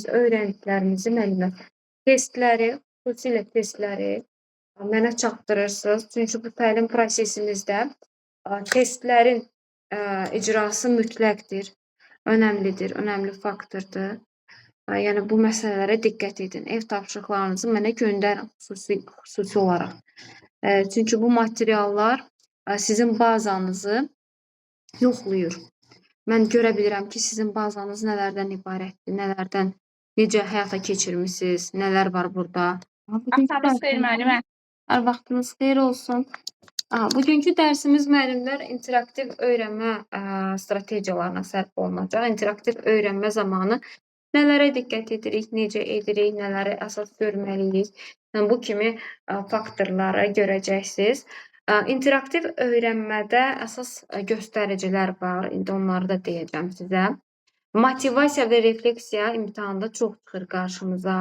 Öyrəndiklərimizi müəllimlər testləri, xüsusilə testləri mənə çatdırırsınız. Çünki bu təlim prosesimizdə testlərin icrası mütləqdir, önəmlidir, önəmli faktordur. Yəni bu məsələlərə diqqət edin. Ev tapşırıqlarınızı mənə göndərin xüsusi olaraq. Çünki bu materiallar sizin bazanızı yoxlayır. Mən görə bilirəm ki, sizin bazanız nələrdən ibarətdir, nələrdən, necə həyata keçirmisiniz, nələr var burada. Vaxtınız xeyir müəllimə. Hər vaxtınız xeyir olsun. Bugünkü dərsimiz müəllimlər interaktiv öyrənmə strategiyalarına sərf olunacaq. İnteraktiv öyrənmə zamanı nələrə diqqət edirik, necə edirik, nələri əsas görməliyik. Yəni, bu kimi faktorları görəcəksiniz. İnteraktiv öyrənmədə əsas göstəricilər var. İndi onları da deyəcəm sizə. Motivasiya və refleksiya imtahanda çox çıxır qarşımıza.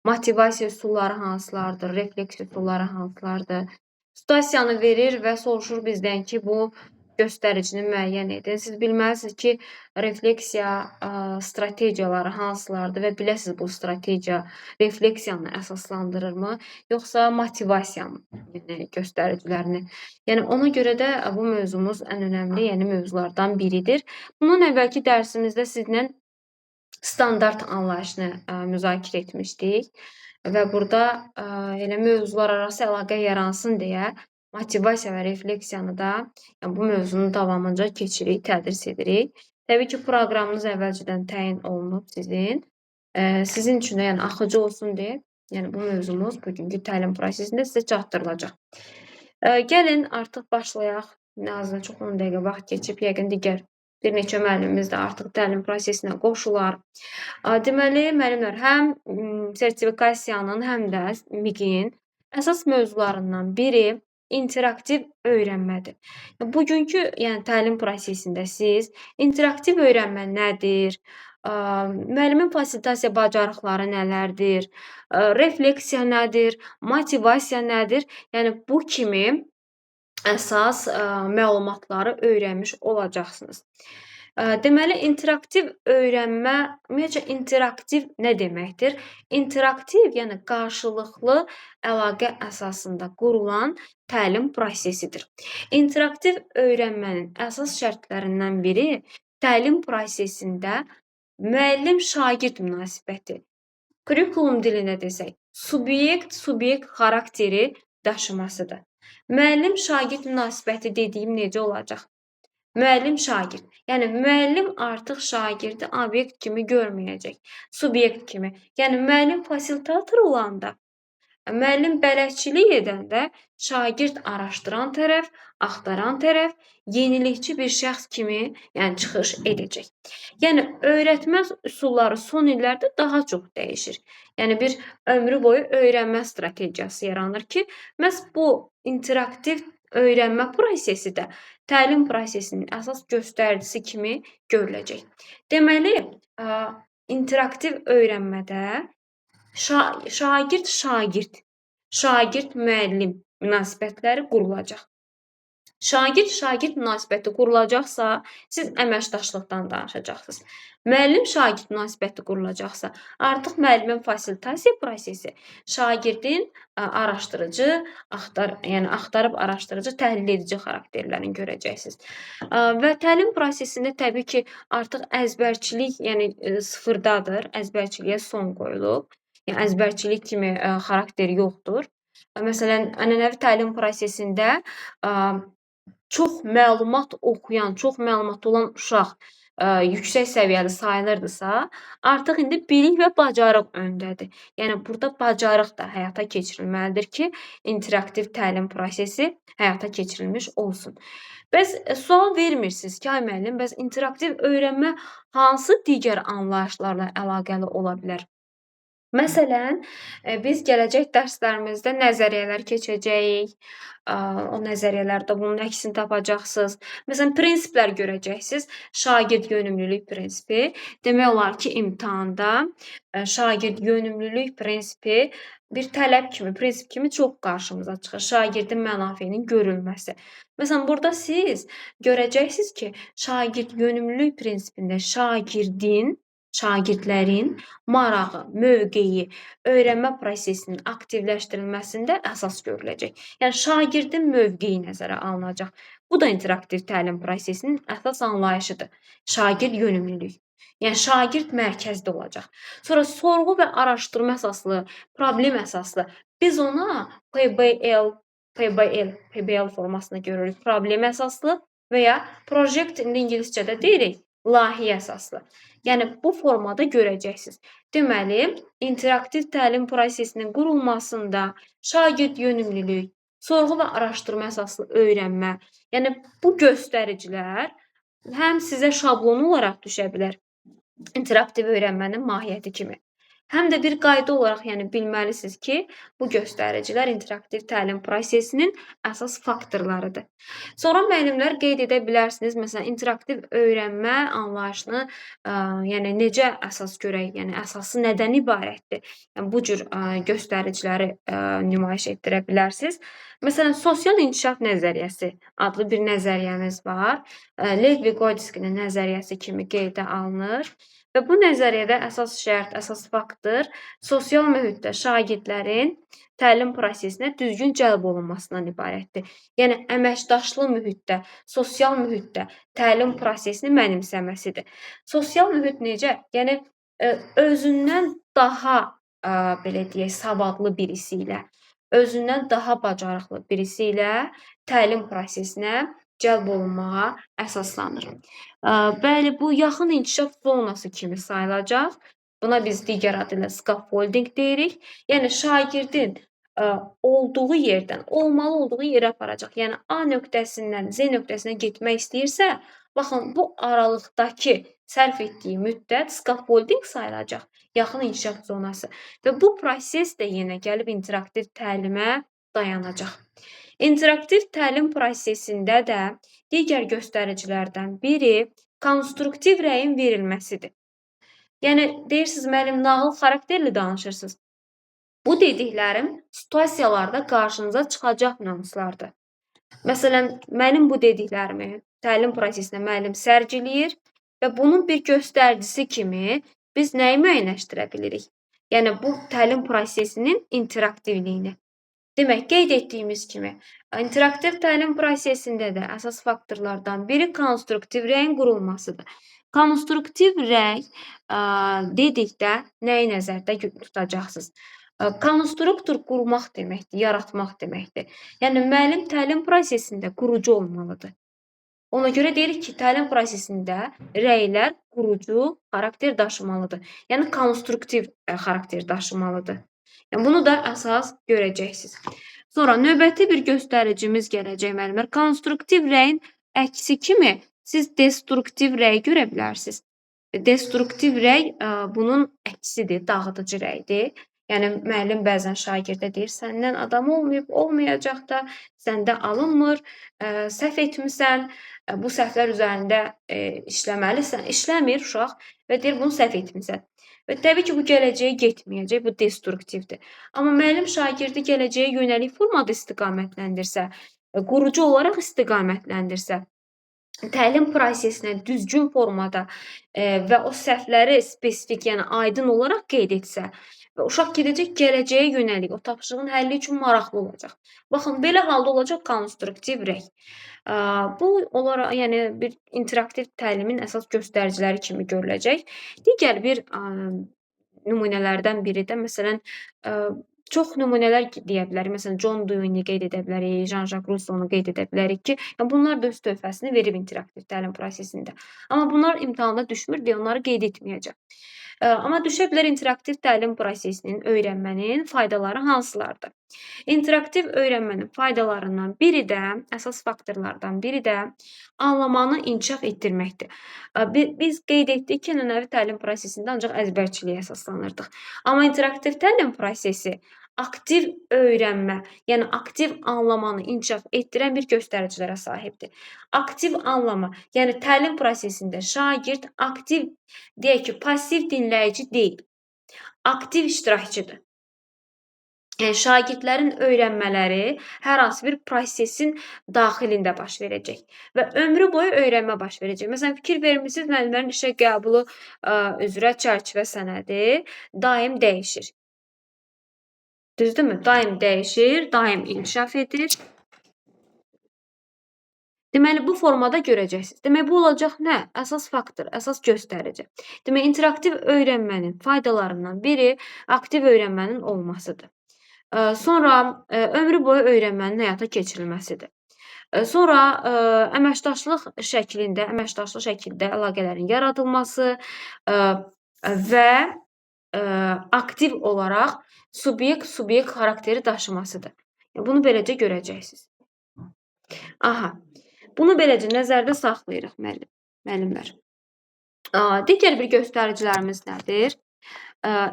Motivasiya üsulları hansılardır, refleksiya üsulları hansılardır? Situasiyanı verir və soruşur bizdən ki, bu göstəricini müəyyən edin. Siz bilməlisiniz ki, refleksiya strategiyaları hansılardır və biləsiniz bu strategiya refleksiyanı əsaslandırırmı, yoxsa motivasiyanı, yəni göstəricilərini. Yəni ona görə də bu mövzumuz ən önəmli, yəni mövzulardan biridir. Bundan əvvəlki dərsimizdə sizlə standart anlayışını müzakirə etmişdik və burada elə mövzular arası əlaqə yaransın deyə motivasiya və refleksiyanı da, yəni bu mövzunun davamınca keçirik, tədris edirik. Təbii ki, proqramınız əvvəlcədən təyin olunub sizin. Sizin üçün də yəni axıcı olsun deyə, yəni bu mövzumuz bugünkü təlim prosesində sizə çatdırılacaq. Gəlin artıq başlayaq. Nə azından çox 10 dəqiqə vaxt keçib, yəqin digər bir neçə müəllimimiz də artıq təlim prosesinə qoşular. Deməli, müəllimlər, həm sertifikasiyanın, həm də MİQ-in əsas mövzularından biri interaktiv öyrənmədir. Bugünkü, yəni təlim prosesində siz interaktiv öyrənmə nədir, müəllimin fasilitasiya bacarıqları nələrdir, refleksiya nədir, motivasiya nədir? Yəni bu kimi əsas məlumatları öyrənmiş olacaqsınız. Deməli, interaktiv öyrənmə, ümumiyyətcə interaktiv nə deməkdir? İnteraktiv, yəni qarşılıqlı əlaqə əsasında qurulan təlim prosesidir. İnteraktiv öyrənmənin əsas şərtlərindən biri təlim prosesində müəllim-şagird münasibəti, kurikulum dilində desək, subyekt-subyekt xarakteri daşımasıdır. Müəllim-şagird münasibəti dediyim necə olacaq? Müəllim-şagird. Yəni müəllim artıq şagirdi obyekt kimi görməyəcək, subyekt kimi. Yəni müəllim fasilitator olanda, müəllim bələdçilik edəndə şagird araşdıran tərəf, axtaran tərəf, yenilikçi bir şəxs kimi, yəni çıxış edəcək. Yəni öyrətmə üsulları son illərdə daha çox dəyişir. Yəni bir ömrü boyu öyrənmə strategiyası yaranır ki, məhz bu interaktiv öyrənmə prosesi də təlim prosesinin əsas göstəricisi kimi görüləcək. Deməli, interaktiv öyrənmədə şagird-şagird, şagird-müəllim münasibətləri qurulacaq. Şagird-şagird münasibəti qurulacaqsa, siz əməkdaşlıqdan danışacaqsınız. Müəllim-şagird münasibəti qurulacaqsa, artıq müəllimin fasilitasiya prosesi şagirdin araşdırıcı, yəni axtarıb araşdırıcı, təhlil edici xarakterlərini görəcəksiniz. Və təlim prosesində təbii ki, artıq əzbərçilik, yəni sıfırdadır, əzbərçiliyə son qoyulub. Yəni əzbərçilik kimi xarakter yoxdur. Məsələn, ənənəvi təlim prosesində çox məlumat oxuyan, çox məlumatlı olan uşaq yüksək səviyyəli sayılırdısa, artıq indi bilik və bacarıq öndədir. Yəni burada bacarıq da həyata keçirilməlidir ki, interaktiv təlim prosesi həyata keçirilmiş olsun. Bəs sual vermirsiniz ki, ay müəllim, bəs interaktiv öyrənmə hansı digər anlayışlarla əlaqəli ola bilər? Məsələn, biz gələcək dərslərimizdə nəzəriyyələr keçəcəyik. O nəzəriyyələrdə bunun əksini tapacaqsınız. Məsələn, prinsiplər görəcəksiniz. Şagird yönümlülük prinsipi. Demək olar ki, imtahanda şagird yönümlülük prinsipi bir tələb kimi, prinsip kimi çox qarşımıza çıxır. Şagirdin mənafeyinin görülməsi. Məsələn, burada siz görəcəksiniz ki, şagird yönümlülük prinsipində şagirdin Şagirdlərin marağı, mövqeyi, öyrənmə prosesinin aktivləşdirilməsində əsas görüləcək. Yəni şagirdin mövqeyi nəzərə alınacaq. Bu da interaktiv təlim prosesinin əsas anlayışıdır. Şagird yönümlülük. Yəni şagird mərkəzdə olacaq. Sonra sorğu və araşdırma əsaslı, problem əsaslı. Biz ona PBL, PBL formasında görürük. Problem əsaslı və ya project indi ingiliscədə deyirik, layihə əsaslı. Yəni bu formada görəcəksiniz. Deməli, interaktiv təlim prosesinin qurulmasında şagird yönümlülük, sorğu və araşdırma əsaslı öyrənmə, yəni bu göstəricilər həm sizə şablon olaraq düşə bilər interaktiv öyrənmənin mahiyyəti kimi. Həm də bir qayda olaraq, yəni bilməlisiniz ki, bu göstəricilər interaktiv təlim prosesinin əsas faktorlarıdır. Sonra müəllimlər qeyd edə bilərsiniz, məsələn, interaktiv öyrənmə anlayışını, yəni necə əsas görək, yəni əsası nədən ibarətdir? Yəni bu cür göstəriciləri nümayiş etdirə bilərsiniz. Məsələn, sosial inkişaf nəzəriyyəsi adlı bir nəzəriyyəmiz var. Lev Vygotsky'nin nəzəriyyəsi kimi qeydə alınır. Və bu nəzəriyyədə əsas şərt, əsas faktor sosial mühitdə şagirdlərin təlim prosesinə düzgün cəlb olunmasından ibarətdir. Yəni əməkdaşlı mühitdə, sosial mühitdə təlim prosesini mənimsəməsidir. Sosial mühit necə? Yəni özündən daha belə deyək, savadlı birisi ilə, özündən daha bacarıqlı birisi ilə təlim prosesinə cəlb olunmağa əsaslanır. Bəli, bu yaxın inkişaf zonası kimi sayılacaq. Buna biz digər adı ilə scaffolding deyirik. Yəni şagirdin olduğu yerdən olmalı olduğu yerə aparacaq. Yəni A nöqtəsindən Z nöqtəsinə getmək istəyirsə, baxın bu aralıqdakı sərf etdiyi müddət scaffolding sayılacaq. Yaxın inkişaf zonası. Və bu proses də yenə gəlib interaktiv təlimə dayanacaq. İnteraktiv təlim prosesində də digər göstəricilərdən biri konstruktiv rəyin verilməsidir. Yəni deyirsiniz, müəllim, nağıl xarakterli danışırsınız. Bu dediklərim situasiyalarda qarşınıza çıxacaq nüanslardır. Məsələn, mənim bu dediklərimi təlim prosesində müəllim sərgiləyir və bunun bir göstəricisi kimi biz nəyi müəyyənləşdirə bilirik? Yəni bu təlim prosesinin interaktivliyini. Demək, qeyd etdiyimiz kimi, interaktiv təlim prosesində də əsas faktorlardan biri konstruktiv rəyin qurulmasıdır. Konstruktiv rəy dedikdə nəyi nəzərdə tutacaqsınız? Konstruktor qurmaq deməkdir, yaratmaq deməkdir. Yəni müəllim təlim prosesində qurucu olmalıdır. Ona görə deyirik ki, təlim prosesində rəylər qurucu xarakter daşımalıdır. Yəni konstruktiv xarakter daşımalıdır. Yəni bunu da əsas görəcəksiniz. Sonra növbəti bir göstəricimiz gələcək müəllimlər. Konstruktiv rəyin əksi kimi siz destruktiv rəy görə bilərsiniz. Destruktiv rəy bunun əksidir, dağıdıcı rəydir. Yəni müəllim bəzən şagirdə deyir, səndən adam olmayıb, olmayacaq da, səndə alınmır, səhv etmisən, bu səhvlər üzərində işləməlisən. İşləmir uşaq və deyir, bunu səhv etmisən. Və təbii ki, bu gələcəyə getməyəcək, bu destruktivdir. Amma müəllim şagirdi gələcəyə yönəlik formada istiqamətləndirsə, qurucu olaraq istiqamətləndirsə, təlim prosesinə düzgün formada və o səhvləri spesifik, yəni aydın olaraq qeyd etsə və uşaq gedəcək gələcəyə yönəlik, o tapşırığın həlli üçün maraqlı olacaq. Baxın, belə halda olacaq konstruktiv rəy. Bu olaraq, yəni bir interaktiv təlimin əsas göstəriciləri kimi görüləcək. Digər bir nümunələrdən biri də, məsələn, çox nümunələr deyə bilərik. Məsələn, John Dewey-ni qeyd edə bilərik, Jean-Jacques Rousseau-nu qeyd edə bilərik ki, yəni bunlar da öz töhfəsini verib interaktiv təlim prosesində. Amma bunlar imtahanda düşmür deyə onları qeyd etməyəcəm. Amma düşə bilər interaktiv təlim prosesinin, öyrənmənin faydaları hansılardır? İnteraktiv öyrənmənin faydalarından biri də, əsas faktorlardan biri də anlamanı inkişaf etdirməkdir. Biz qeyd etdik ki, ənənəvi təlim prosesində ancaq əzbərçiliyə əsaslanırdıq. Amma interaktiv təlim prosesi aktiv öyrənmə, yəni aktiv anlamanı inkişaf etdirən bir göstəricilərə sahibdir. Aktiv anlama, yəni təlim prosesində şagird aktiv, deyək ki, pasiv dinləyici deyil, aktiv iştirakçıdır. Yəni şagirdlərin öyrənmələri hər hansı bir prosesin daxilində baş verəcək və ömrü boyu öyrənmə baş verəcək. Məsələn, fikir vermisiniz, müəllimlərin işə qəbulu üzrə çərçivə sənədi daim dəyişir. Düzdürmü? Daim dəyişir, daim inkişaf edir. Deməli, bu formada görəcəksiniz. Demək, bu olacaq nə? Əsas faktor, əsas göstərici. Demək, interaktiv öyrənmənin faydalarından biri aktiv öyrənmənin olmasıdır. Sonra ömrü boyu öyrənmənin həyata keçirilməsidir. Sonra əməkdaşlıq şəklində, əməkdaşlıq şəkildə əlaqələrin yaradılması və aktiv olaraq subyekt-subyekt xarakteri daşımasıdır. Bunu beləcə görəcəksiniz. Aha. Bunu beləcə nəzərdə saxlayırıq müəllimlər. Digər bir göstəricilərimiz nədir?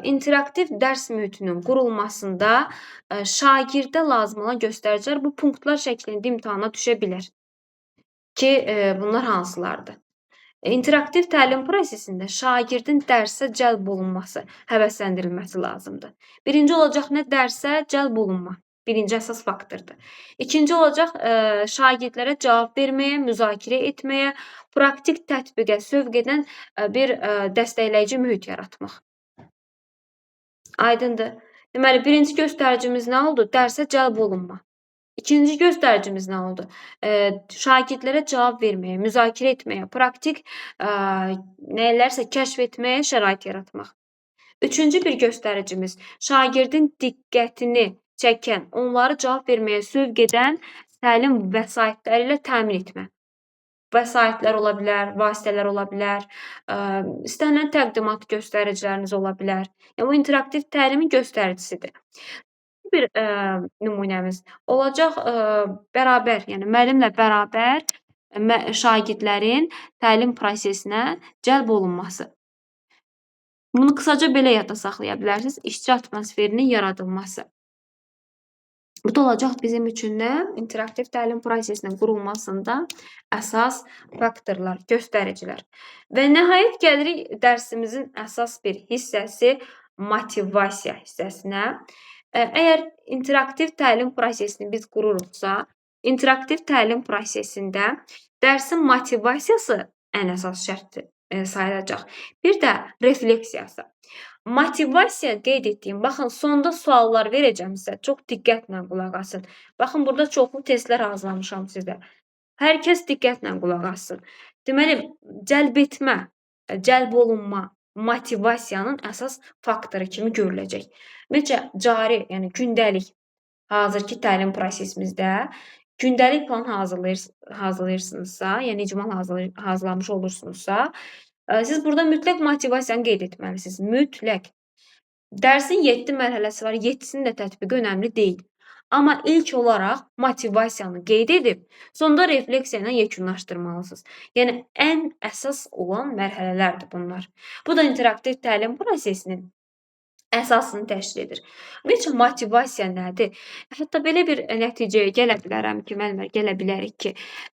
İnteraktiv dərs mühitinin qurulmasında şagirdə lazım olan göstəricilər bu punktlar şəklində imtahana düşə bilər. Ki, bunlar hansılardır? İnteraktiv təlim prosesində şagirdin dərsə cəlb olunması, həvəsləndirilməsi lazımdır. Birinci olacaq nə? Dərsə cəlb olunma. Birinci əsas faktordur. İkinci olacaq şagirdlərə cavab verməyə, müzakirə etməyə, praktik tətbiqə sövq edən bir dəstəkləyici mühit yaratmaq. Aydındır. Deməli, birinci göstəricimiz nə oldu? Dərsə cəlb olunma. İkinci göstəricimiz nə oldu? Şagirdlərə cavab verməyə, müzakirə etməyə, praktik nələrsə kəşf etməyə şərait yaratmaq. Üçüncü bir göstəricimiz şagirdin diqqətini çəkən, onları cavab verməyə sövq edən təlim vəsaitləri ilə təmin etmə. Vəsaitlər ola bilər, vasitələr ola bilər, istənilən təqdimat göstəriciləriniz ola bilər. Yəni, bu interaktiv təlimin göstəricisidir. Bir nümunəmiz olacaq bərabər, yəni müəllimlə bərabər şagirdlərin təlim prosesinə cəlb olunması. Bunu qısaca belə yadda saxlaya bilərsiniz. İşçi atmosferinin yaradılması. Bu da olacaq bizim üçün nə? İnteraktiv təlim prosesinin qurulmasında əsas faktorlar, göstəricilər. Və nəhayət gəlirik dərsimizin əsas bir hissəsi motivasiya hissəsinə. Əgər interaktiv təlim prosesini biz qururuqsa, interaktiv təlim prosesində dərsin motivasiyası ən əsas şərt sayılacaq. Bir də refleksiyası. Motivasiya qeyd etdiyim, baxın, sonda suallar verəcəm sizə. Çox diqqətlə qulaq asın. Baxın, burada çoxlu testlər hazırlamışam sizə. Hər kəs diqqətlə qulaq assın. Deməli, cəlb etmə, cəlb olunma, motivasiyanın əsas faktoru kimi görüləcək. Ümumiyyətcə, cari, yəni gündəlik, hazırki təlim prosesimizdə gündəlik plan hazırlayırsınızsa, yəni icmal hazırlamış olursunuzsa, siz burada mütləq motivasiyanı qeyd etməlisiniz. Mütləq. Dərsin 7 mərhələsi var, 7-sinin də tətbiqi önəmli deyil. Amma ilk olaraq motivasiyanı qeyd edib, sonda refleksiya ilə yekunlaşdırmalısınız. Yəni, ən əsas olan mərhələlərdir bunlar. Bu da interaktiv təlim prosesinin əsasını təşkil edir. Ümumiyyətcə, motivasiya nədir? Hətta belə bir nəticəyə gələ bilərəm ki, müəllimlər, gələ bilərik ki,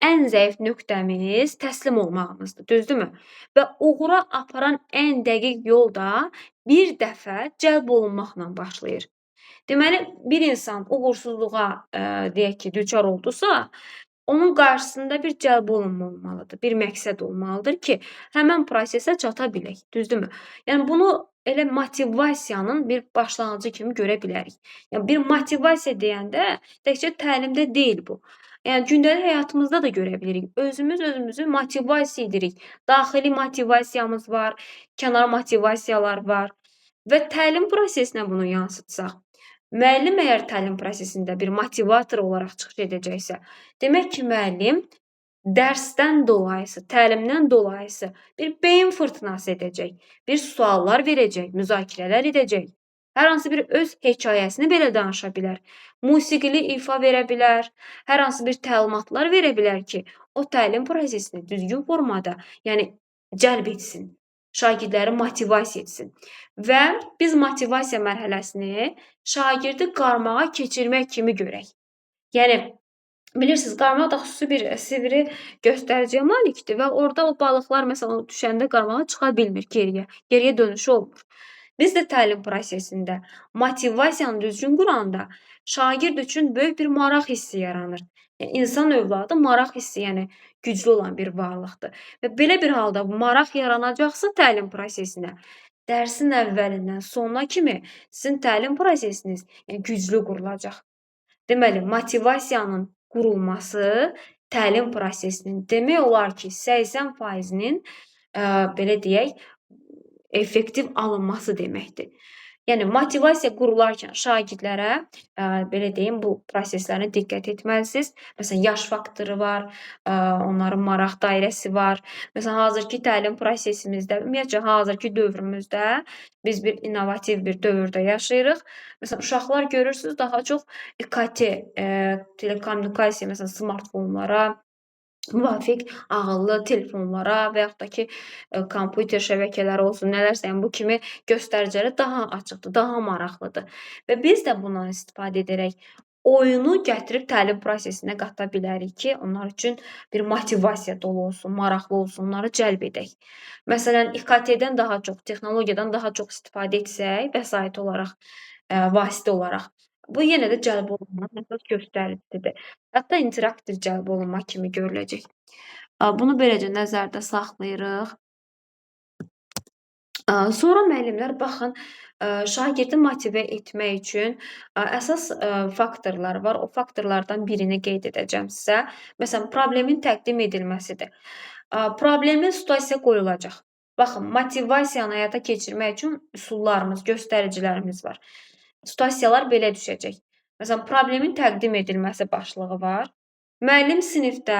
ən zəif nöqtəmiz təslim olmağımızdır, düzdürmü? Və uğura aparan ən dəqiq yol da bir dəfə cəlb olunmaqla başlayır. Deməli, bir insan uğursuzluğa, deyək ki, düçar oldusa, onun qarşısında bir cəlb olunma olmalıdır, bir məqsəd olmalıdır ki, həmən prosesə çata bilək, düzdürmü? Yəni, bunu elə motivasiyanın bir başlanğıcı kimi görə bilərik. Yəni, bir motivasiya deyəndə təkcə təlimdə deyil bu. Yəni, gündəlik həyatımızda da görə bilirik. Özümüz özümüzü motivasiya edirik. Daxili motivasiyamız var, kənar motivasiyalar var və təlim prosesinə bunu yansıtsaq, müəllim əgər təlim prosesində bir motivator olaraq çıxış edəcəksə, demək ki, müəllim dərsdən dolayısı, təlimdən dolayısı bir beyin fırtınası edəcək, bir suallar verəcək, müzakirələr edəcək, hər hansı bir öz hekayəsini belə danışa bilər, musiqili ifa verə bilər, hər hansı bir təlimatlar verə bilər ki, o təlim prosesini düzgün formada, yəni cəlb etsin, şagirdləri motivasiya etsin. Və biz motivasiya mərhələsini şagirdi qarmağa keçirmək kimi görək. Yəni, bilirsiniz, qarmaq da xüsusi bir sivri göstəriciyə malikdir və orada o balıqlar, məsələn, düşəndə qarmağa çıxa bilmir geriyə, geriyə dönüşü olmur. Biz də təlim prosesində motivasiyanı düzgün quranda şagird üçün böyük bir maraq hissi yaranır. Yəni, insan övladı maraq hissi, yəni güclü olan bir varlıqdır. Və belə bir halda maraq yaranacaqsa təlim prosesinə, dərsin əvvəlindən sonuna kimi sizin təlim prosesiniz, yəni, güclü qurulacaq. Deməli, motivasiyanın qurulması təlim prosesinin demək olar ki, 80%-nin, belə deyək, effektiv alınması deməkdir. Yəni, motivasiya qurularkən şagirdlərə, belə deyim, bu proseslərinə diqqət etməlisiniz. Məsələn, yaş faktoru var, onların maraq dairəsi var. Məsələn, hazırki təlim prosesimizdə, ümumiyyətcə, hazırki dövrümüzdə biz bir innovativ bir dövrdə yaşayırıq. Məsələn, uşaqlar görürsünüz, daha çox İKT, telekommunikasiya, məsələn, smartfonlara, müvafiq ağıllı telefonlara və yaxud da ki, kompüter şəbəkələri olsun, nələrsə, yəni bu kimi göstəricilərə daha açıqdır, daha maraqlıdır. Və biz də bundan istifadə edərək oyunu gətirib təlim prosesinə qata bilərik ki, onlar üçün bir motivasiya dolu olsun, maraqlı olsun, onları cəlb edək. Məsələn, İKT-dən daha çox, texnologiyadan daha çox istifadə etsək, vəsait olaraq, vasitə olaraq, bu yenə də cəlb olunmanın əsas göstəricisidir. Hətta interaktiv cəlb olunma kimi görüləcək. Bunu beləcə nəzərdə saxlayırıq. Sonra müəllimlər, baxın, şagirdi motivə etmək üçün əsas faktorlar var. O faktorlardan birini qeyd edəcəm sizə. Məsələn, problemin təqdim edilməsidir. Problemin situasiya qoyulacaq. Baxın, motivasiyanı həyata keçirmək üçün üsullarımız, göstəricilərimiz var. Situasiyalar belə düşəcək. Məsələn, problemin təqdim edilməsi başlığı var. Müəllim sinifdə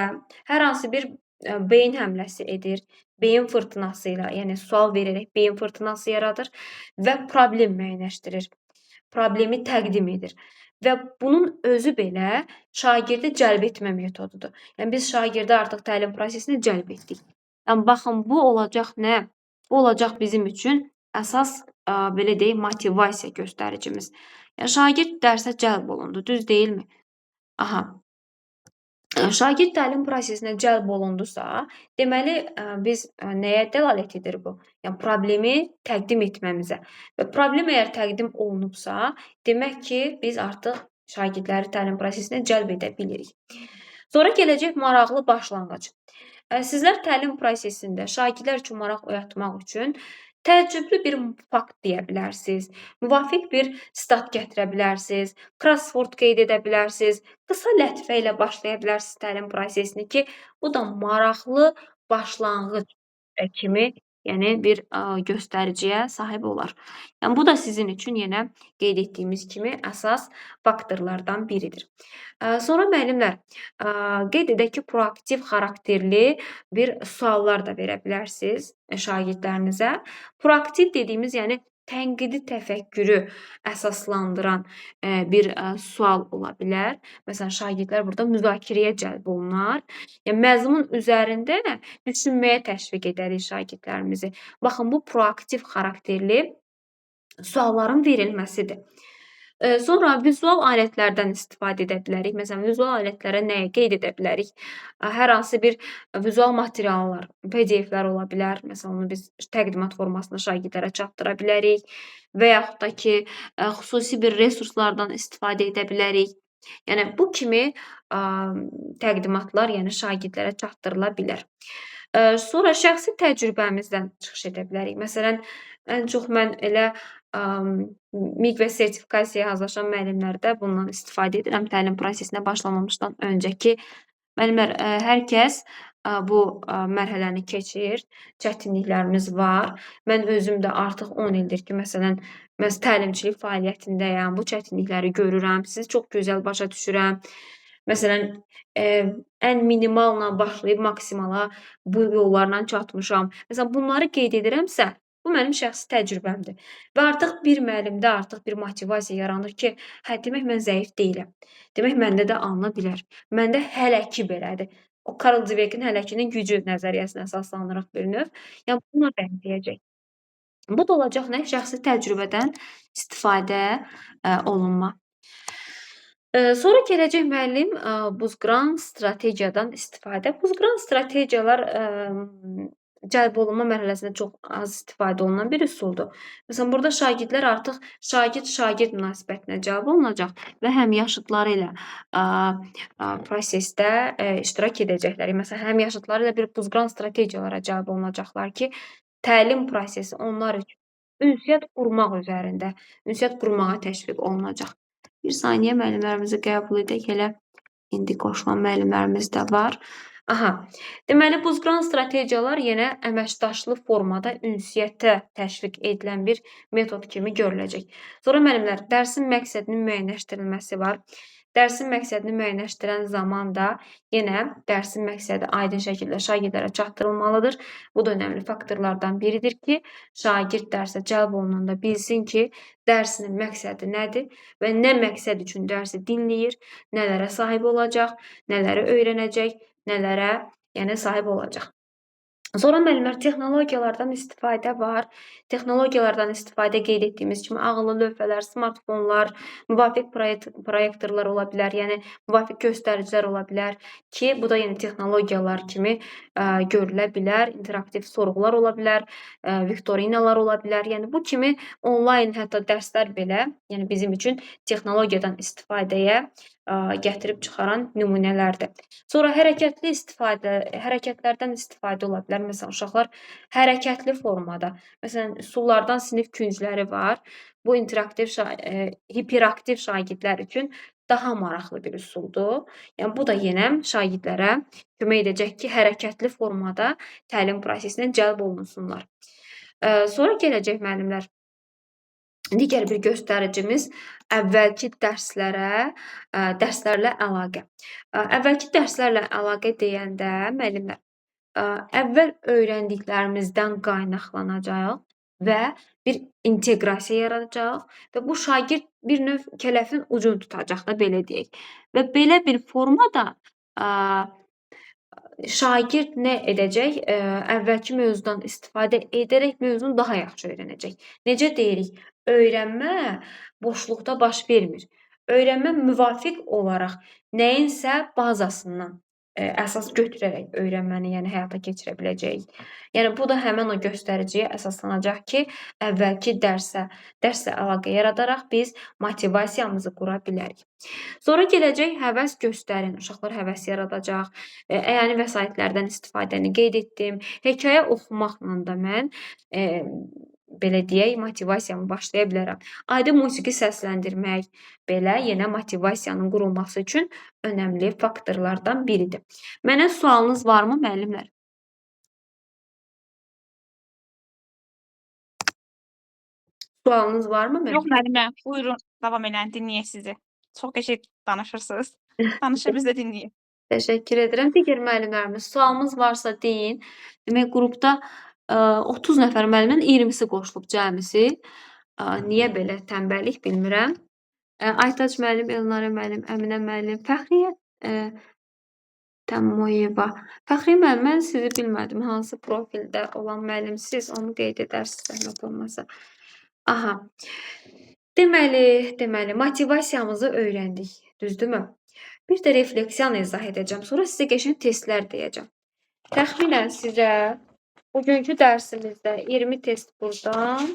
hər hansı bir beyin həmləsi edir, beyin fırtınası ilə, yəni sual verərək beyin fırtınası yaradır və problem müəyyənləşdirir, problemi təqdim edir. Və bunun özü belə şagirdi cəlb etmə metodudur. Yəni, biz şagirdi artıq təlim prosesinə cəlb etdik. Yəni, baxın, bu olacaq nə? Bu olacaq bizim üçün əsas, belə deyək, motivasiya göstəricimiz. Yəni, şagird dərsə cəlb olundu, düz deyilmi? Aha. Şagird təlim prosesinə cəlb olundusa, deməli, biz nəyə dəlalət edir bu? Yəni, problemi təqdim etməmizə. Və problem əgər təqdim olunubsa, demək ki, biz artıq şagirdləri təlim prosesinə cəlb edə bilirik. Sonra gələcək maraqlı başlanğıc. Sizlər təlim prosesində şagirdlər üçün maraq oyatmaq üçün təəccüblü bir fakt deyə bilərsiniz, müvafiq bir stat gətirə bilərsiniz, crossword qeyd edə bilərsiniz, qısa lətifə ilə başlaya bilərsiniz təlim prosesini ki, bu da maraqlı başlanğıc kimi, yəni bir göstəriciyə sahib olar. Yəni, bu da sizin üçün yenə qeyd etdiyimiz kimi əsas faktorlardan biridir. Sonra müəllimlər, qeyd edək ki, proaktiv xarakterli bir suallar da verə bilərsiniz şagirdlərinizə. Proaktiv dediyimiz, yəni tənqidi təfəkkürü əsaslandıran bir sual ola bilər. Məsələn, şagirdlər burada müzakirəyə cəlb olunar. Yəni, məzmun üzərində düşünməyə təşviq edərik şagirdlərimizi. Baxın, bu proaktiv xarakterli sualların verilməsidir. Sonra vizual alətlərdən istifadə edə bilərik. Məsələn, vizual alətlərə nəyi qeyd edə bilərik? Hər hansı bir vizual materiallar, PDF-lər ola bilər. Məsələn, onu biz təqdimat formasında şagirdlərə çatdıra bilərik. Və yaxud da ki, xüsusi bir resurslardan istifadə edə bilərik. Yəni, bu kimi təqdimatlar, yəni şagirdlərə çatdırıla bilər. Sonra şəxsi təcrübəmizdən çıxış edə bilərik. Məsələn, ən çox mən elə MİQ və sertifikasiyaya hazırlaşan müəllimlərdə bundan istifadə edirəm təlim prosesinə başlamamışdan öncəki. Müəllimlər, hər kəs bu mərhələni keçir, çətinliklərimiz var. Mən özüm də artıq 10 ildir ki, məsələn, məhz təlimçilik fəaliyyətindəyəm, bu çətinlikləri görürəm, sizi çox gözəl başa düşürəm. Məsələn, ən minimalla başlayıb maksimala bu yollarla çatmışam. Məsələn, bunları qeyd edirəmsə, bu mənim şəxsi təcrübəmdir. Və artıq bir müəllimdə artıq bir motivasiya yaranır ki, hə, demək mən zəif deyiləm. Demək məndə də alına bilər. Məndə hələ ki belədir. O Karl Dweck'in hələ kinin gücü nəzəriyyəsinə əsaslanırıq bir növ. Yəni, buna bənzəyəcək. Bu da olacaq nə? Şəxsi təcrübədən istifadə olunma. Sonra gələcək müəllim, buzqıran strategiyadan istifadə. Buzqıran strategiyalar, cəlb olunma mərhələsində çox az istifadə olunan bir üsuldur. Məsələn, burada şagirdlər artıq şagird-şagird münasibətinə cəlb olunacaq və həm yaşıdları ilə prosesdə iştirak edəcəklər. Məsələn, həm yaşıdları ilə bir buzqıran strategiyalara cəlb olunacaqlar ki, təlim prosesi onlar üçün ünsiyyət qurmaq üzərində, ünsiyyət qurmağa təşviq olunacaq. Bir saniyə müəllimlərimizi qəbul edək, elə indi qoşulan müəllimlərimiz də var. Aha, deməli, buzqıran strategiyalar yenə əməkdaşlı formada ünsiyyətə təşviq edilən bir metod kimi görüləcək. Sonra müəllimlər, dərsin məqsədinin müəyyənləşdirilməsi var. Dərsin məqsədini müəyyənləşdirən zaman da yenə dərsin məqsədi aydın şəkildə şagirdlərə çatdırılmalıdır. Bu da önəmli faktorlardan biridir ki, şagird dərsə cəlb olunanda bilsin ki, dərsinin məqsədi nədir və nə məqsəd üçün dərsi dinləyir, nələrə sahib olacaq, nələri öyrənəcək, nələrə, yəni sahib olacaq. Sonra müəllimlər, texnologiyalardan istifadə var. Texnologiyalardan istifadə qeyd etdiyimiz kimi ağıllı lövhələr, smartfonlar, müvafiq proyektorlar ola bilər, yəni müvafiq göstəricilər ola bilər ki, bu da yəni texnologiyalar kimi görülə bilər, interaktiv sorğular ola bilər, viktorinalar ola bilər. Yəni bu kimi onlayn hətta dərslər belə, yəni bizim üçün texnologiyadan istifadəyə gətirib çıxaran nümunələrdir. Sonra hərəkətli istifadə, hərəkətlərdən istifadə ola bilər. Məsələn, uşaqlar hərəkətli formada, məsələn, üsullardan sinif küncləri var. Bu interaktiv, hiperaktiv şagirdlər üçün daha maraqlı bir üsuldur. Yəni bu da yenə şagirdlərə kömək edəcək ki, hərəkətli formada təlim prosesinə cəlb olunsunlar. Sonra gələcək müəllimlər. Digər bir göstəricimiz əvvəlki dərslərlə əlaqə. Əvvəlki dərslərlə əlaqə deyəndə müəllimlər, əvvəl öyrəndiklərimizdən qaynaqlanacaq və bir inteqrasiya yaradacaq və bu şagird bir növ kələfin ucunu tutacaq da, belə deyək. Və belə bir formada şagird nə edəcək? Əvvəlki mövzudan istifadə edərək mövzunu daha yaxşı öyrənəcək. Necə deyirik? Öyrənmə boşluqda baş vermir. Öyrənmə müvafiq olaraq nəyinsə bazasından əsas götürərək öyrənməni, yəni həyata keçirə biləcəyik. Yəni bu da həmən o göstəriciyə əsaslanacaq ki, əvvəlki dərslə əlaqə yaradaraq biz motivasiyamızı qura bilərik. Sonra gələcək həvəs göstərin. Uşaqlar həvəs yaradacaq. Əyani vəsaitlərdən istifadəni qeyd etdim. Hekayə oxumaqla da mən belə deyək, motivasiyamı başlaya bilərəm. Aydın musiqi səsləndirmək belə yenə motivasiyanın qurulması üçün önəmli faktorlardan biridir. Mənə sualınız varmı, müəllimlər? Sualınız varmı mənə? Yox, müəllimə, buyurun, davam eləyin, dinləyək sizi. Çox qəşəng danışırsınız. Danışır, biz də dinləyək. Təşəkkür edirəm. Digər müəllimlərimiz, sualınız varsa deyin. Demək, qrupda 30 nəfər müəllimin 20-si qoşulub cəmisi. Niyə belə tənbəllik bilmirəm. Aytac müəllim, Elnarə müəllim, Əminə müəllim, Fəxriyə Təmmoyeva. Fəxriyə müəllim, mən sizi bilmədim. Hansı profildə olan müəllimsiz, onu qeyd edərsiniz, zəhmət olmasa. Aha. Deməli, motivasiyamızı öyrəndik. Düzdürmü? Bir də refleksiyanı izah edəcəm. Sonra sizə qəşəng testlər deyəcəm. Təxminən sizə bugünkü dərsimizdə 20 test buradan,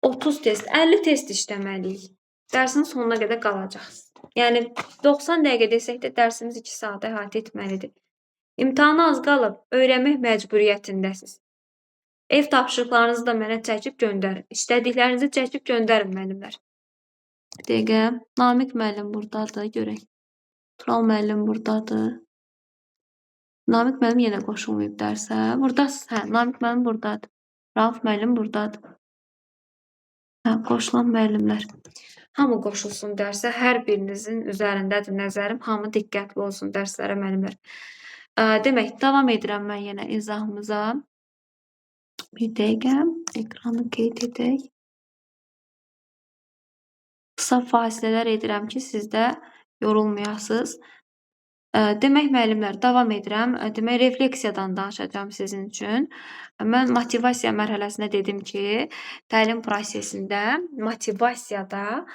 30 test, 50 test işləməliyik. Dərsin sonuna qədər qalacaqsınız. Yəni 90 dəqiqə desək də dərsimiz 2 saata əhatə etməlidir. İmtahana az qalıb, öyrənmək məcburiyyətindəsiniz. Ev tapşırıqlarınızı da mənə çəkib göndərin. İşlədiklərinizi çəkib göndərin müəllimlər. Bir dəqiqə, Namiq müəllim buradadır, görək. Tural müəllim buradadır. Namiq müəllim yenə qoşulmayıb dərsə. Buradasınız, hə, Namiq müəllim buradadır. Rauf müəllim buradadır. Hə, qoşulan müəllimlər. Hamı qoşulsun dərsə, hər birinizin üzərindədir nəzərim. Hamı diqqətli olsun dərslərə müəllimlər. Demək, davam edirəm mən yenə izahımıza. Bir dəqiqə, ekranı qeyd edək. Qısa fasilələr edirəm ki, siz də yorulmayasınız. Demək, müəllimlər, davam edirəm. Demək, refleksiyadan danışacağam sizin üçün. Mən motivasiya mərhələsində dedim ki, təlim prosesində motivasiyada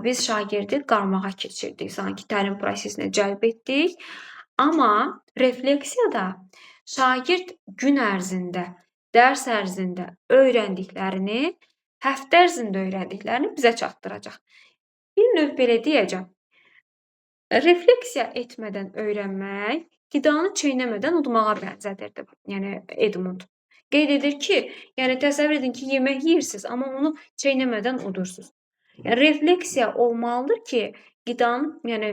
biz şagirdi qarmağa keçirdik. Sanki təlim prosesinə cəlb etdik. Amma refleksiyada Şagird gün ərzində, dərs ərzində öyrəndiklərini, həftə ərzində öyrəndiklərini bizə çatdıracaq. Bir növ belə deyəcəm. Refleksiya etmədən öyrənmək qidanı çeynəmədən udmağa bənzədirdi. Yəni Edmund qeyd edir ki, yəni təsəvvür edin ki, yemək yeyirsiniz, amma onu çeynəmədən udursuz. Yəni refleksiya olmalıdır ki, qidanı, yəni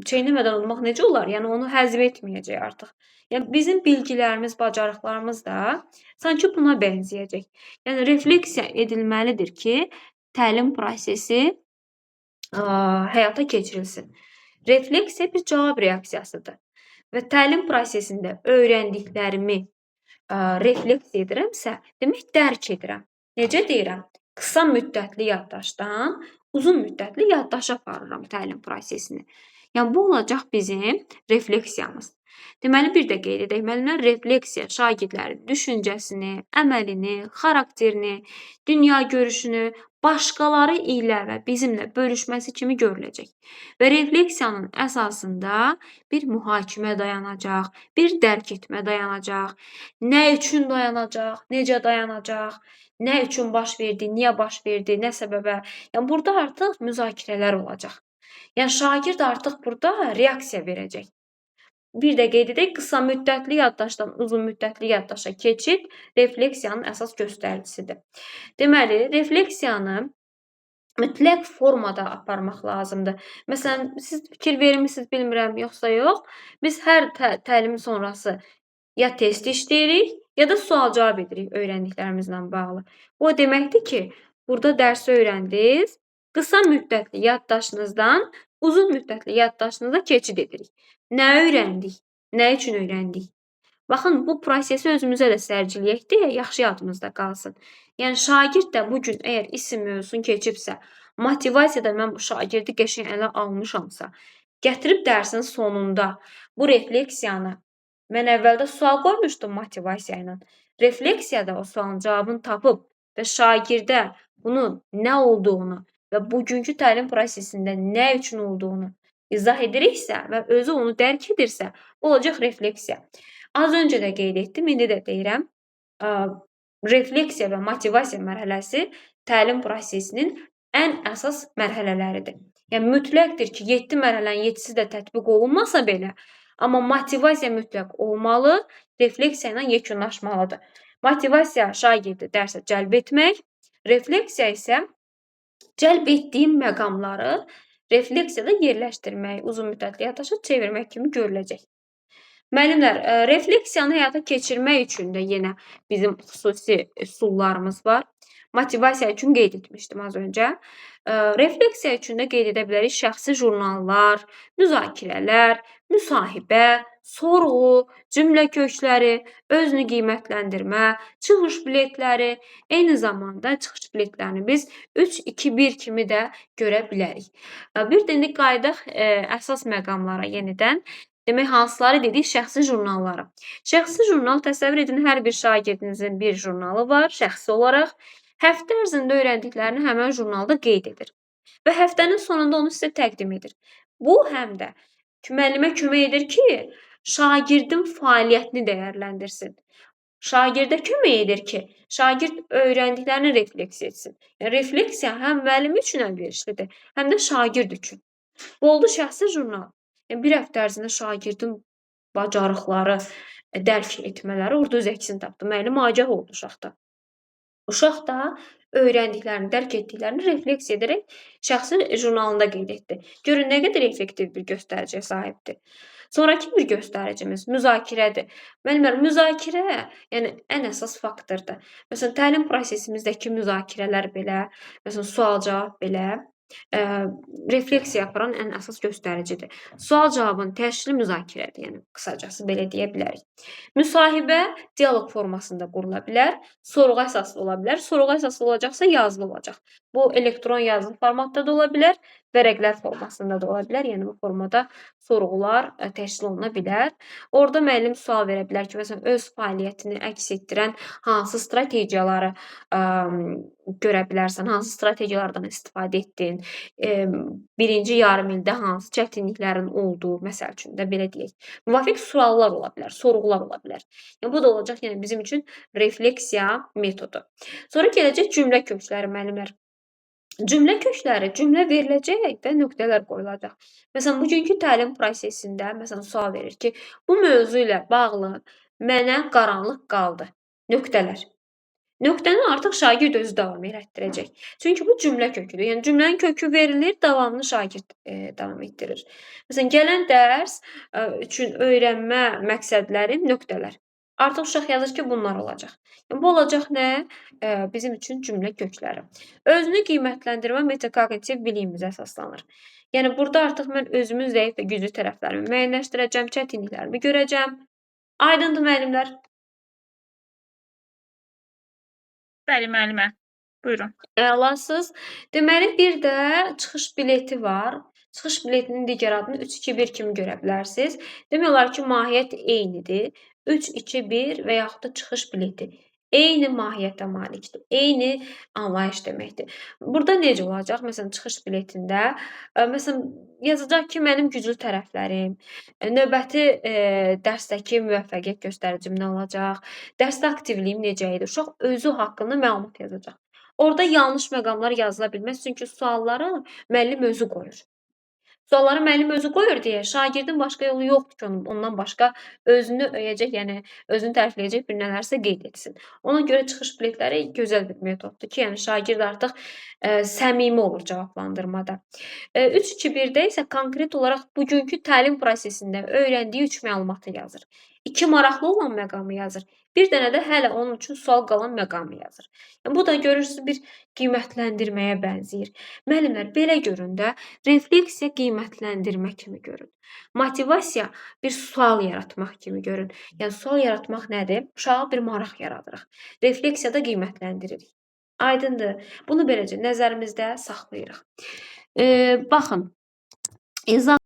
çeynəmədən udmaq necə olar? Yəni onu həzm etməyəcək artıq. Yəni bizim bilgilərimiz, bacarıqlarımız da sanki buna bənzəyəcək. Yəni refleksiya edilməlidir ki, təlim prosesi həyata keçirilsin. Refleksiya bir cavab reaksiyasıdır və təlim prosesində öyrəndiklərimi refleksiya edirəmsə, demək dərk edirəm. Necə deyirəm? Qısa müddətli yaddaşdan uzun müddətli yaddaşa aparıram təlim prosesini. Yəni bu olacaq bizim refleksiyamız. Deməli bir də qeyd edək, müəllimlər, refleksiya şagirdlərin düşüncəsini, əməlini, xarakterini, dünya görüşünü başqaları ilə və bizimlə bölüşməsi kimi görüləcək. Və refleksiyanın əsasında bir mühakimə dayanacaq, bir dərk etmə dayanacaq, nə üçün dayanacaq, necə dayanacaq, nə üçün baş verdi, niyə baş verdi, nə səbəbə. Yəni burada artıq müzakirələr olacaq. Yəni şagird artıq burada reaksiya verəcək. Bir də qeyd edək, qısa müddətli yaddaşdan uzun müddətli yaddaşa keçid refleksiyanın əsas göstəricisidir. Deməli, refleksiyanı mütləq formada aparmaq lazımdır. Məsələn, siz fikir vermisiniz, bilmirəm, yoxsa yox. Biz hər təlim sonrası ya test işləyirik, ya da sual-cavab edirik öyrəndiklərimizlə bağlı. Bu o deməkdir ki, burada dərsi öyrəndiniz, qısa müddətli yaddaşınızdan uzun müddətli yaddaşınıza keçid edirik. Nə öyrəndik? Nə üçün öyrəndik? Baxın, bu prosesi özümüzə də sərgiləyək deyə yaxşı yadımızda qalsın. Yəni şagird də bu gün əgər isim mövzusunu keçibsə, motivasiyada mən bu şagirdi qəşəng ələ almışamsa, gətirib dərsin sonunda bu refleksiyanı mən əvvəldə sual qoymuşdum motivasiya ilə. Refleksiyada o sualın cavabını tapıb və şagirdə bunun nə olduğunu və bugünkü təlim prosesində nə üçün olduğunu izah ediriksə və özü onu dərk edirsə, olacaq refleksiya. Az öncə də qeyd etdim, indi də deyirəm. Refleksiya və motivasiya mərhələsi təlim prosesinin ən əsas mərhələləridir. Yəni mütləqdir ki, 7 mərhələnin 7-si də tətbiq olunmasa belə, amma motivasiya mütləq olmalı, refleksiya ilə yekunlaşmalıdır. Motivasiya şagirdi dərsə cəlb etmək, refleksiya isə cəlb etdiyim məqamları refleksiyada yerləşdirmək, uzun müddətli yaddaşa çevirmək kimi görüləcək. Müəllimlər, refleksiyanı həyata keçirmək üçün də yenə bizim xüsusi üsullarımız var. Motivasiya üçün qeyd etmişdim az öncə. Refleksiya üçün də qeyd edə bilərik şəxsi jurnallar, müzakirələr, müsahibə, sorğu, cümlə kökləri, özünü qiymətləndirmə, çıxış biletləri, eyni zamanda çıxış biletlərini biz 3, 2, 1 kimi də görə bilərik. Bir də indi qayıdaq əsas məqamlara yenidən. Demək, hansıları dedik? Şəxsi jurnalları. Şəxsi jurnal, təsəvvür edin, hər bir şagirdinizin bir jurnalı var şəxsi olaraq. Həftə ərzində öyrəndiklərini həmən jurnalda qeyd edir və həftənin sonunda onu sizə təqdim edir. Bu, həm də müəllimə kömək edir ki, şagirdin fəaliyyətini dəyərləndirsin. Şagirdə kömək edir ki, şagird öyrəndiklərini refleksiya etsin. Yəni, refleksiya həm müəllim üçün əlverişlidir, həm də şagird üçün. Bu oldu şəxsi jurnal. Yəni, bir həftə ərzində şagirdin bacarıqları, dərk etmələri orada öz əksini tapdı. Müəllim agah oldu uşaqda. Uşaq da öyrəndiklərini, dərk etdiklərini refleksiya edərək şəxsi jurnalında qeyd etdi. Görün, nə qədər effektiv bir göstəriciyə sahibdir. Sonrakı bir göstəricimiz müzakirədir. Müəllimlər, müzakirə, yəni ən əsas faktordur. Məsələn, təlim prosesimizdəki müzakirələr belə, məsələn, sual-cavab belə refleksiya aparan ən əsas göstəricidir. Sual-cavabın təşkili müzakirədir, yəni qısacası belə deyə bilərik. Müsahibə dialoq formasında qurula bilər, sorğu əsaslı ola bilər. Sorğu əsaslı olacaqsa yazılı olacaq. Bu elektron yazılı formatda da ola bilər, vərəqlər formasında da ola bilər. Yəni bu formada sorğular təşkil oluna bilər. Orada müəllim sual verə bilər ki, məsələn, öz fəaliyyətini əks etdirən hansı strategiyaları görə bilərsən, hansı strategiyalardan istifadə etdin, birinci yarım ildə hansı çətinliklərin oldu, məsəl üçün də belə deyək. Müvafiq suallar ola bilər, sorğular ola bilər. Yəni bu da olacaq, yəni bizim üçün refleksiya metodu. Sonra gələcək cümlə kökləri müəllimlər. Cümlə kökləri, cümlə veriləcək və nöqtələr qoyulacaq. Məsələn, bugünkü təlim prosesində məsələn sual verir ki, bu mövzu ilə bağlı mənə qaranlıq qaldı. Nöqtələr. Nöqtəni artıq şagird özü davam elətdirəcək. Çünki bu cümlə köküdür. Yəni cümlənin kökü verilir, davamını şagird davam etdirir. Məsələn, gələn dərs üçün öyrənmə məqsədlərim nöqtələr. Artıq uşaq yazır ki, bunlar olacaq. Yəni, bu olacaq nə? Bizim üçün cümlə kökləri. Özünü qiymətləndirmə metakognitiv biliyimizə əsaslanır. Yəni burada artıq mən özümün zəif və güclü tərəflərimi müəyyənləşdirəcəm, çətinliklərimi görəcəm. Aydındır müəllimlər? Bəli, müəllimə. Buyurun. Əlasız. Deməli, bir də çıxış bileti var. Çıxış biletinin digər adını 3-2-1 kimi görə bilərsiniz. Demək olar ki, mahiyyət eynidir. 3-2-1 və yaxud da çıxış bileti. Eyni mahiyyətə malikdir. Eyni anlayış deməkdir. Burada necə olacaq? Məsələn, çıxış biletində, məsələn, yazacaq ki, mənim güclü tərəflərim, növbəti dərsdəki müvəffəqiyyət göstəricim nə olacaq, dərsdə aktivliyim necə idi? Uşaq özü haqqında məlumat yazacaq. Orada yanlış məqamlar yazıla bilməz, çünki sualları müəllim özü qoyur. Sualları müəllim özü qoyur deyə şagirdin başqa yolu yoxdur ki, ondan başqa özünü öyəcək, yəni özünü tərifləyəcək bir nələrsə qeyd etsin. Ona görə çıxış biletləri gözəl bir metoddur ki, yəni şagird artıq səmimi olur cavablandırmada. 3-2-1-də isə konkret olaraq bugünkü təlim prosesində öyrəndiyi 3 məlumatı yazır. 2 maraqlı olan məqamı yazır. Bir dənə də hələ onun üçün sual qalan məqamı yazır. Yəni, bu da görürsünüz bir qiymətləndirməyə bənzəyir. Müəllimlər, belə görün də, refleksiya qiymətləndirmə kimi görün. Motivasiya bir sual yaratmaq kimi görün. Yəni sual yaratmaq nədir? Uşağa bir maraq yaradırıq. Refleksiyada qiymətləndiririk. Aydındır? Bunu beləcə nəzərimizdə saxlayırıq. Baxın, izah